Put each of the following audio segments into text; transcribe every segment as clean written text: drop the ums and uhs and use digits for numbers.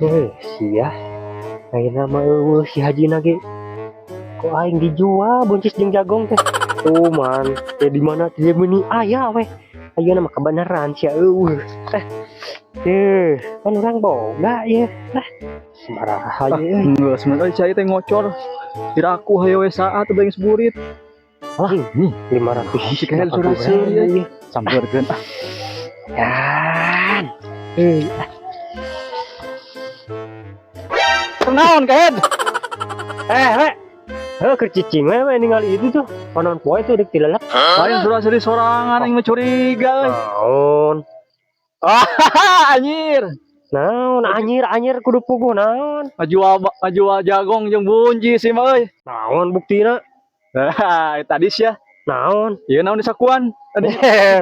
Eh, sia. Ayeuna mah euweuh si Haji ge. Ku aing dijual buncis jeung jagong teh. Tuh man, teh di mana teh meuni aya weh. Ayeuna mah kebenaran sia euweuh. Eh. Eh, kan urang boga ya. Lah, sabaraha ye euy. Geus mun euy, cai teh ngocor. Diraku hayo we saat teh geus burit. Lah, nih 500. Si kayak sudah seuri euy. Sampeurkeun ah. Yan. Eh, Naon kaed? Eh, we. Heuh, keur cicing we we ningali itu tuh. Panon poe tuh deuk tilelek. Lain sudah seuri sorangan, aing mah curiga euy. Naon? Ah, anjir. Naon anjir anjir kudu puguh naon? Ngajual jagong jeung buncis sih mah euy. Naon buktina? Ah, tadi sia. Naon? Ieu naon di sakuan? Tadi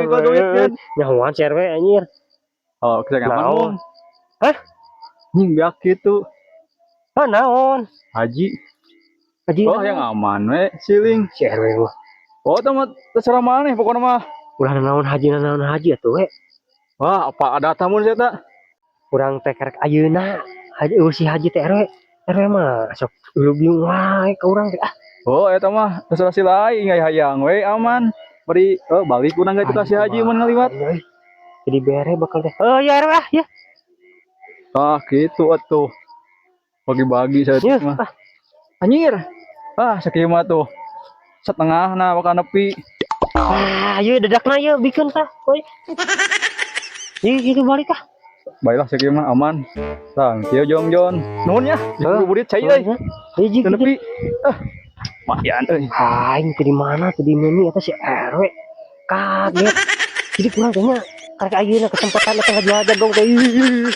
ku duit kan. Nyahoan si RW anjir. Oh, kita ngaman Naon? mung. Hah? Nying beak kitu. Ah, naon? Haji. Haji. Oh, yang aman we siling. Si RW mah. Oh, teh mah terserah maneh pokokna mah. Ulah naon haji naon haji atuh we. Wah, apa ada tamun saya tak? Urang teh karek ayeuna. Haji, euweuh si haji teh RW. RW mah sok bingung wae ka urang teh ah. Oh, eta mah terserah si lain hayang we aman. Beri oh balik urang ge ka si haji mun ngaliwat. Euy. Jadi bere bakal teh. Oh ya RW ah ya. Ah, gitu atuh. Bagi-bagi saya Ya, mah. ah. Anjir. Ah, sakieu mah tuh. Setengah nah bakal nepi. Ah, ieu dedakna ieu bikeun tah. Euy. Ih, gitu balik ah. Baiklah, sakieu mah aman. Tang, kieu jong jon. Nuhun ya, Heuh. burit cai euy. Hiji Teu gitu. Nepi. Ah. Mayan euy. Aing teh di mana teh di meni eta si RW. Kaget. Jadi kurang kayaknya karek ayeuna kesempatan eta ngajual jagong teh. Ih.